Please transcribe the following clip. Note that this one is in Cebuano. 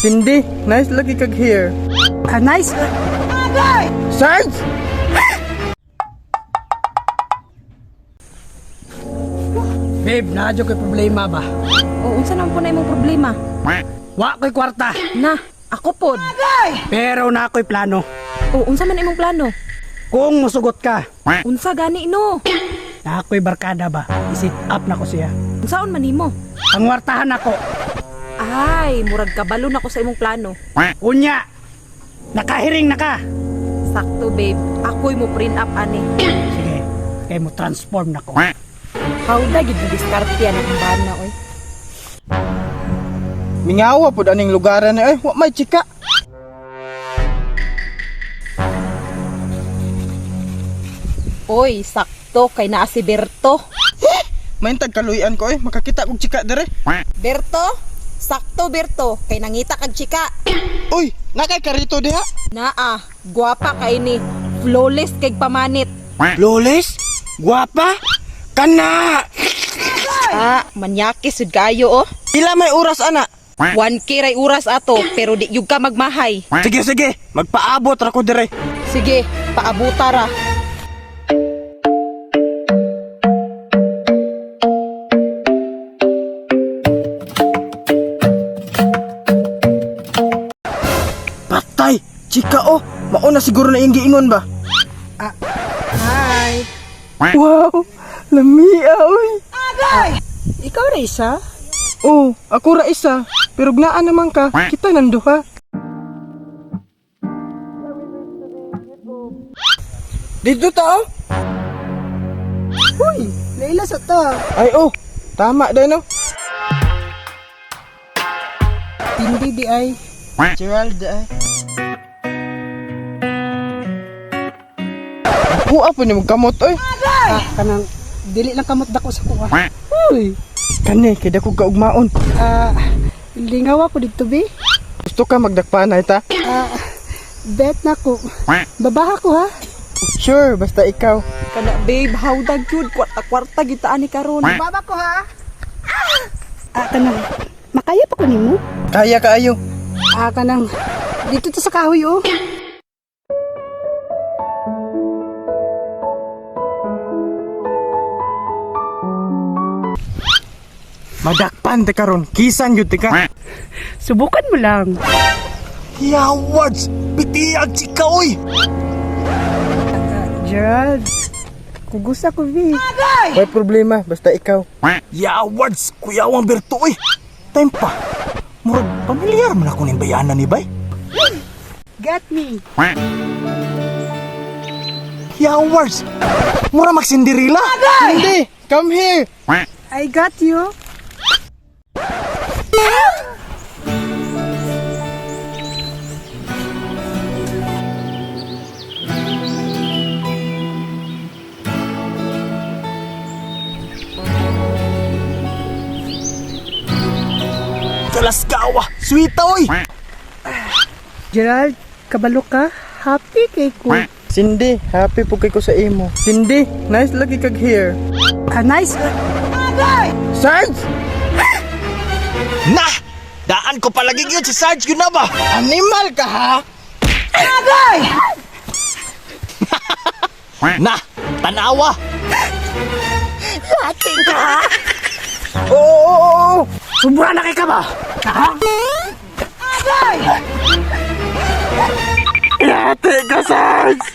Cindy, nice lagi kag hair. Ah, nice. Sarge! Babe, naadyo ko'y problema ba? O unsa naman po na imong problema? Wa ko'y kwarta, Na, ako pod. pero na ako'y plano. O unsa man imong plano? Kung musugot ka, Unsa gani no? na ako'y barkada ba? I-sit up na ko siya. Unsaon man nimo? Pangwartahan ako. Ay, murag kabalo na ko sa imong plano. Unya, nakahiring na ka. Sakto babe, ako'y mo print up ani. Sige, kay mo transform na ko. How da gid diskarte ana ang bana oy. Mingawa pod aning lugaran ni ay, wa may chika. Oy, sakto kay naa si Berto. Maintag kaluyan ko ay, makakita kog chika dire. Berto? Sakto Berto, kay nangita kag chika. Uy, nakay karito diha. Naa, gwapa kay ni. Flawless kay pamanit. Flawless? Guwapa? Kana! Ah, manyaki sud kayo oh. Pila may oras ana? 1K ray oras ato, pero di yug ka magmahay. Sige sige, magpaabot ra ko dire. Sige, paabuta ra. Patay! Chika oh, mauna siguro na iyang giingon ba? Hi. Wow, lamia oy. Ikaw ra isa? Oh, ako ra isa. Pero gnaan naman ka, kita nang duha. Dito ta oh. Uy, Leila sa ta. Ay oh, tama dai no. Hindi di ay. Gerald ay. Kuha po ni kamot oy. Ah, kanang dili lang kamot dako sa kuha. Uy, Kani kay dako kaugmaon. ah, lingawa ko dito be. Gusto ka magdakpan ay ta? Ah, bet na ko. Babaha ko ha. Sure, basta ikaw. Kana babe, how da gyud kwarta-kwarta kita ani karon. Baba ko ha. Ah, kanang makaya pa ko nimo? Kaya kaayo. Ah, kanang dito to sa kahoy oh. Madakpan ta karon, kisan gyud ka. Subukan mo lang. Yawards! Pitiag chika oy! Gerald, kugusa ko bi. May problema, basta ikaw. Yawards! Kuyawang Berto oy! Time pa! Murag pamilyar man ako ning bayanan ni bay. Get me. Yawards! Mura mag Cinderella! Hindi, come here. I got you. Kalasgawa! Sweet oy! Gerald, kabalo ka? Happy kay ko. Cindy, happy po kay ko sa imo. Cindy, nice lagi kag hair. Ah, nice. Sarge! Na! Daan ko palagi yun si Sarge yun na ba? Animal ka ha? Na! Tanawa! Oo, oo, oo, oo. Sobra na kay ka ba? Ha? Yate ka, Sarge!